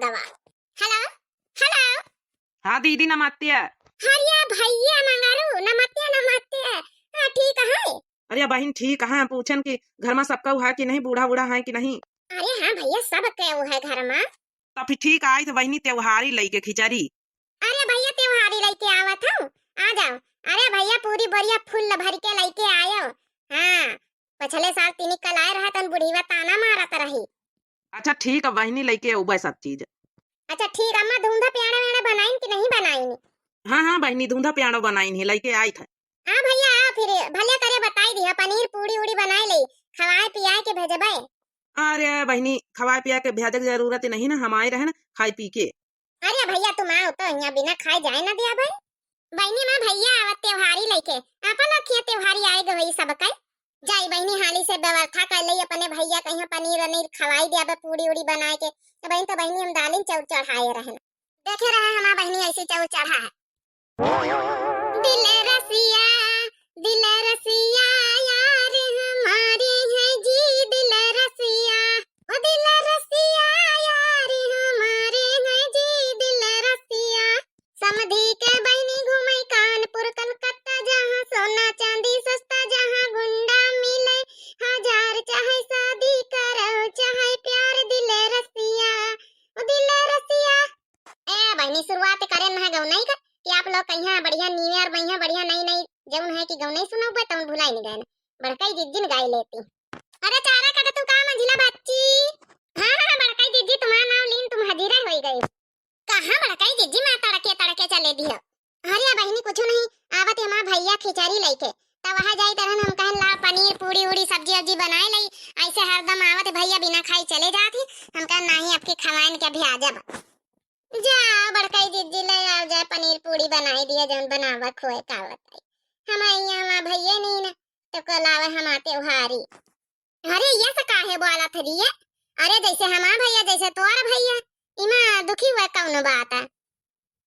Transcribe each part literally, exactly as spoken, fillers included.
हेलो, हेलो। हाँ दीदी, नमस्ते। अरे भैया मंगारू, नमस्ते, नमस्ते। हाँ, ठीक है? अरे बहिन, ठीक है। पूछन कि घर मा सबका हुआ कि नहीं, बूढ़ा बूढ़ा है कि नहीं? अरे हाँ भैया, सब के वो है घर मा। तो फिर ठीक आई तो बहिनी, त्योहारी लइके खिचड़ी। अरे भैया, त्योहारी लइके आवत हूँ, आ जाओ। अरे भैया, पूरी बोरिया फुल भर के लइके आयो। हाँ, पिछले साल तीनी कल आए रहा तन बुढ़ीवा ताना मारत रही। अच्छा ठीक है बहिनी, लइके अउबे सब चीज। अच्छा ठीक, अम्मा धूंधा प्याड़ा वेड़ा बनाइन कि नहीं बनाइन? हाँ हाँ बहिनी, धूंधा प्याड़ा बनाइन है, लइके आई था। हाँ भैया, आ फिर भले करे बताई दिया, पनीर पूड़ी उड़ी बनाए ले, खवाए पियाए के भेजबे। अरे बहिनी, खवाए पियाए के भेजे के जरूरत नहीं ना, हम आए रहे ना खाए पी के। अरे भैया, तुम आओ तो यहाँ बिना खाए जाए ना दिया भाई। बहिनी, माँ भैया आवत त्योहारी लइके, आपन रखिए त्योहारी आए गए होई सबके। जाई बहिनी, हाली से व्यवस्था कर लई, अपने भैया कहीं पनीर वनीर खवाई दिया बे, पूड़ी उड़ी बनाए के। तो बहिन, तो बहिनी हम दालिन चाउर चढ़ाए रहन, देखे रहे हमार बहिनी ऐसे चाउर चढ़ा है। दिल रसिया, दिल रसिया, यार हमारे हैं जी दिल रसिया। ओ दिल रसिया, यार हमारे हैं जी दिल रसिया। समधी के बहिनी घूमे कानपुर कलकत्ता, जहाँ सोना चांदी सस्ता, जहाँ गुंडा मिले हजार, चाहे शादी करो चाहे प्यार दिल रसिया। ओ दिल रसिया। ए बहिनी, शुरुआत करे ना गौनई का कि आप लोग कहिया बढ़िया न्यू ईयर, बढ़िया बढ़िया नई नई जौन है कि गौनई सुनौबे तौन भुलाई नहीं गए ना। बड़कई जिज्जिन गाई लेती। अरे चारा काटा तू का मंझिला बच्ची? हाँ हाँ, बड़कई जिज्जी, तुम्हारा नाम लीन तुम हजीरा होई गई। कहाँ बड़कई जिज्जी, मैं तड़के तड़के चले दिया। अरे बहिनी, कुछ नहीं, आवत हमार भैया खिचड़ी लइके, तब वहाँ जाई तरहन हम कहन ला पनीर पूड़ी उड़ी सब्जी उब्जी बनाए लई। ऐसे हरदम आवत भैया बिना खाई चले जात ही, हम कहन नाही, आपके खवाइन के अभी आ जाब। जा बड़कई जिज्जी, ले आओ जाए पनीर पूड़ी बनाई दिया, जौन बनावा खोए का बताई। हमारे यहाँ हमार भैया नहीं ना, तो कल आवे हमार त्योहारी। अरे ये से काहे बोलत हरी ये? अरे जैसे हमार भैया जैसे तोर भैया, इमा दुखी हुए कौनो बात है?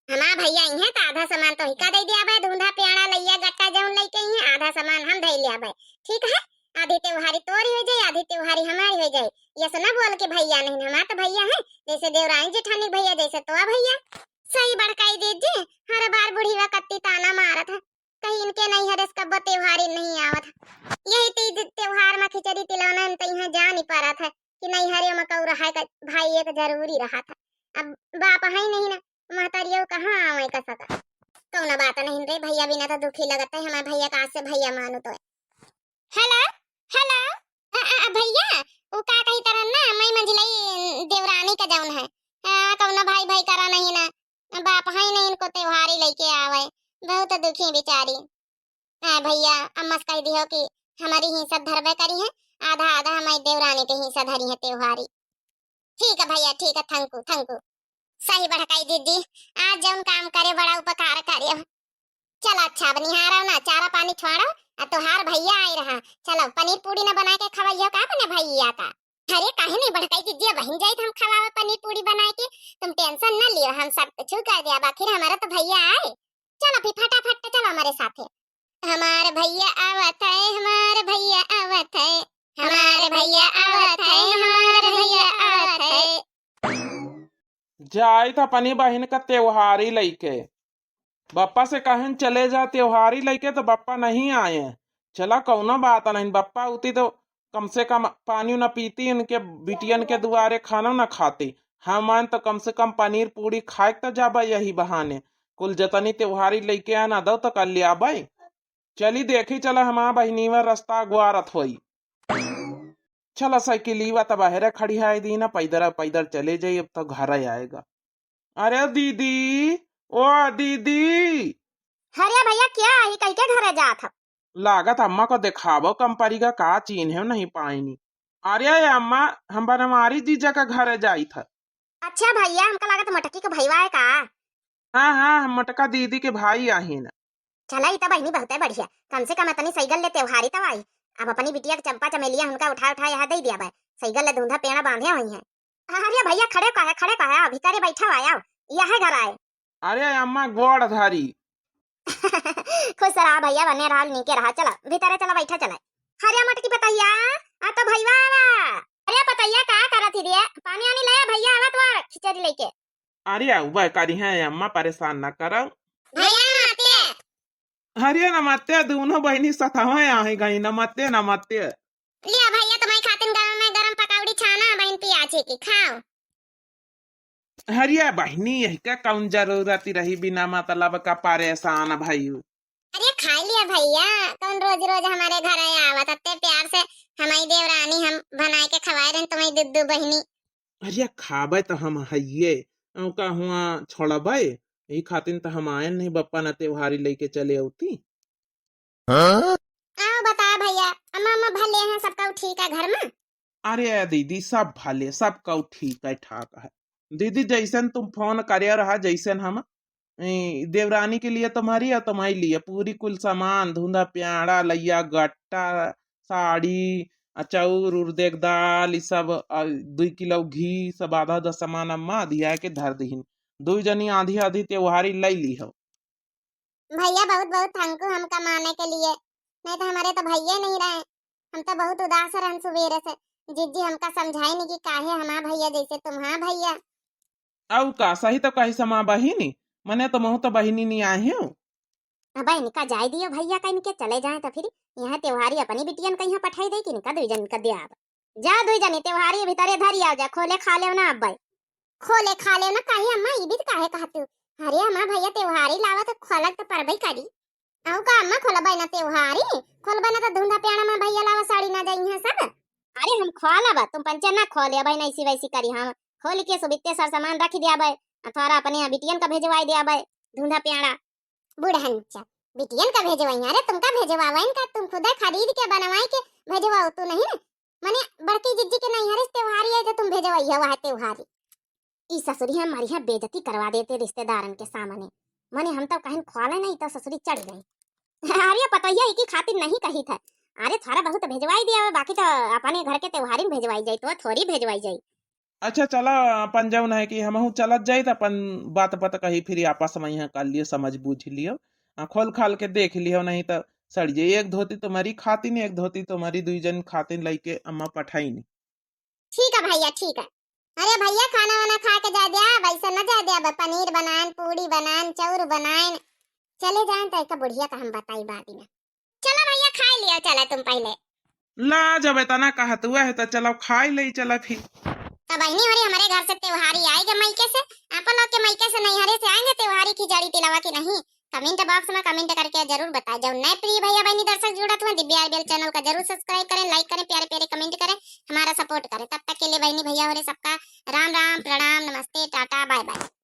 हमार भैया इहे तो आधा सामान तो हिका दे दिया बे, धूंधा प्याड़ा लइया गट्टा जौन लइके इहे आधा सामान हम धई लिया बे, ठीक है? आधी त्योहारी तोरी हो जाए, आधी त्योहारी हमारी हो जाए। ये से ना बोल के भैया नहीं, हमार तो भैया है, जैसे देवरानी जेठानी भैया जैसे तोर भैया। सही बड़काई दीदी, हर बार बुढ़ीवा कत्ती ताना मारत है। कहीं इनके नैहरे से कब्बो त्योहारी नहीं आवत। यही तीज त्योहार में खिचड़ी तिलौना में तो यहाँ जा नहीं पारत है कि नैहरे में कऊ रहा का भाई एक जरूरी रहा था। अब बाप है नहीं ना, महतारियों कहाँ आवे का सका। कौनो बात नहीं रे, भैया बिना तो दुखी लगत है, हमारे भैया का आज से भैया मानो तो। हेलो, हेलो, अ, अ, अ, भैया, वो का कही तरह ना, मैं मंझिलई देवरानी का जौन है, हाँ, कौनो भाई भाई करा नहीं ना, बाप है नहीं इनको त्योहारी लइके आवे, बहुत दुखी बेचारी। हाँ भैया, अम्मा से कह दियो कि हमारी हिस्सा धरबे करी है, आधा आधा हमारी देवरानी के हिस्सा धरी है त्योहारी। ठीक है भैया, ठीक है, थैंक यू, थैंक यू। सही बड़काई दीदी, आज जौन काम करे बड़ा उपकार करे। चलो अच्छा, अब निहारो ना, चारा पानी छोड़ो, आ तोहार भैया आए रहा। चलो पनीर पूड़ी ना बना के खवाइयो का अपने भैया का। अरे काहे नहीं बड़काई दीदी, बहिन जाई तो हम खवावे पनीर पूड़ी बना के, तुम टेंशन ना लियो, हम सब कुछ कर दिया, आखिर हमारा तो भैया आए। चलो फिर फटाफट चलो हमारे साथे। हमार भैया आवत है, हमार भैया आवत है, हमार भैया आवत है, हमार भैया आवत है। जाइत अपनी बहिन का त्योहारी लइके। बप्पा से कहन चले जा त्योहारी लइके, तो बप्पा नहीं आए। चला कौनो बात नहीं, बप्पा उती तो कम से कम पानी न पीती, इनके बिटियन के दुआरे खाना न खाती। हम आएन तो कम से कम पनीर पूड़ी खाए तो जाबे यही बहाने। कुल जतनी त्योहारी लइके आना दो तो कर लियाबे। चली देखी चला हमार बहिनीवा रास्ता अगुआरत होई। चला साइकिलीवा त बाहरे खड़ी है दीना, पैदल पैदल चले जाई, अब तो घर आएगा। अरे दीदी, ओ दीदी। अरे भैया, क्या है, कहीं के घरे जात है? लागत अम्मा को देखावो, कंपरी का का चीन्हे नहीं पाइनी। अरे अम्मा, हम बनवारी जीजा का घरे जाइत है। अच्छा भैया, हमका लागत मोटकी के भईवा है का? हाँ हाँ, हम मोटका दीदी के भाई आहिन। चला, ई त बहिनी बहुते बढ़िया, कम से कम अतनी सैगल ले त्योहारी तब आई। अब अपनी बिटिया के चंपा चमेलिया उनका उठा उठा यहाँ दे दिया बे, सैगल ले धूंधा पेड़ा बांधे हुई है। अरे भैया, खड़े का है, खड़े का है, भीतरे बैठा हुआ आओ, यह घर आए। अरे अम्मा, गोड़ धरी। खुश रहा भैया, बने रहा, नीके रहा। चला भीतरे चला, बैठा चला। अरे मोटकी पतहिया, आ तो भईवा आवा। अरे पतैया, का करत ही रे? पानी आनी ले भैया, आवत वार खिचड़ी लेके। अरे आउबे करिहैं अम्मा, परेशान न करौ। भैया नमस्ते। अरे नमस्ते, दूनों बहिनी सथवै आही गई, नमस्ते नमस्ते। लिया भैया, तुम्हारी खातिन गरम में गरम पकौड़ी छाना बहिन, पियाजी की खाओ। अरे बहिनी, यही का कौन जरूरत रही बिना मतलब का परेशान भयू? अरे खाई लिया भैया, कौन रोज रोज हमारे घर आया आवत, अत्ते प्यार से हमारी देवरानी हम बनाए के खवाए रहन तुम्हारी दुद्दू बहिनी। अरे खाबे तो हम हइये, औ का हुआ छोड़बे, यही खातिन तो हम आयन नहीं बप्पा न त्योहारी लेके चले औती। हाँ? आओ बता भैया, अम्मा अम्मा भले हैं, सबका ठीक है घर में? अरे दीदी, सब भले, सबका ठीक है, ठाक है। दीदी, जैसन तुम फोन करे रहा, जैसन हम, ए, देवरानी के लिए तुम्हारी और तुम्हारे लिए पूरी कुल सामान, धुंधा प्याड़ा, लैया गट्टा, साड़ी, आ चाउर उर देख, दाल, ई सब, आ, दुई किलो घी, सब आधा आधा सामान अम्मा अधिया के धर दिहिन। दुई जनी आधी आधी त्योहारी लै ली हो। भैया बहुत बहुत thank you हमका माने के लिए, नहीं तो हमारे तो भैया नहीं रहे। हम तो बहुत उदास रहन सुबेरे से। जिज्जी हमका समझाई नहीं कि काहे हमार भैया जैसे तुम्हार भैया। अउ का, सही तो कही समा बहिनी, मने तो महू तो बहिनी नहीं आए हो। अब इनका जाए दियो भैया, का इनके चले जाए तो फिर यहाँ त्योहारी अपनी बिटियन का यहाँ पठाई दे कि इनका दुई जन का दिया। जा दुई जनी त्योहारी भीतरे धरी आओ जा, खोले खा लेव ना अब्बे। खोले खा लेव ना काहे अम्मा, ई भी तो काहे कहतू? अरे अम्मा भैया त्योहारी लावा तो खोलक तो परबे करी। अहू का अम्मा खोलबे ना त्योहारी, खोलबे ना तो धुंधा प्याड़ा में भैया लावा साड़ी ना जाई है सब। अरे हम खोलबे, तुम पंचे ना खोले अबे, ऐसी वैसी करी हम खोल के सुबित्ते सर सामान रख दिया बे, अथवारा अपने बिटियन का भेजवाई दिया बे धुंधा प्याड़ा। बुढ़न चा, बिटियन का भेजवाई? अरे तुमका भेजवावे का, तुम खुदे खरीद के बनवाई के भेजवाओ तू नहीं ना। मने बड़की जिज्जी के नैहरे से त्योहारी आई तो तुम भेजवैया वह त्योहारी। ई ससुरी हमारी यहाँ बेइज्जती करवा देते रिश्तेदारन के सामने। मने हम तो कहीं खोले नहीं तो ससुरी चढ़ गई। अरे पतोहिया इकी खातिर नहीं कही था। अरे थोड़ा बहुत भेजवाई दिया, बाकी तो अपने घर के त्योहारी में भेजवाई जाई, तो थोड़ी भेजवाई जाई। अच्छा चला, अपन जौन है कि हमहू चलत जाई तो अपन बात बात कही फिर आपस में यहाँ कर लियो, समझ बूझ लियो। आ, खोल खाल के देख लियो, नहीं तो सड़ जाई। एक धोती तुम्हारी खातिन, एक धोती तुम्हारी, दुई जन खातिन लइके अम्मा पठाई नहीं। ठीक है भैया, ठीक है। अरे भैया खाना वाना खा के जा दिया, वैसे न जा दिया, ब-, पनीर बनाएन, पूड़ी बनाएन, चाउर बनाएन, चले जाएन तो एक बुढ़िया का हम बताई बाद में। चलो भैया खाई लिया, चला तुम पहले। ला जब इतना कहत हुआ है तो चलो खाई ले, चला फिर। तो बहनी हो रही हमारे घर से त्योहारी आएगा मइके से, आप लोग के मइके से नैहरे से आएंगे त्योहारी खिचड़ी तिलावा कि नहीं? Comment box में comment करके जरूर बताएं। जौन नए प्रिय भैया बहनी दर्शक जुड़त हुए, दिव्या आरबीएल channel का जरूर subscribe करें, like करें, प्यारे प्यारे comment करें, हमारा support करें। तब तक के लिए बहनी भैया हो रहे सबका राम राम, प्रणाम, नमस्ते, टाटा, bye bye।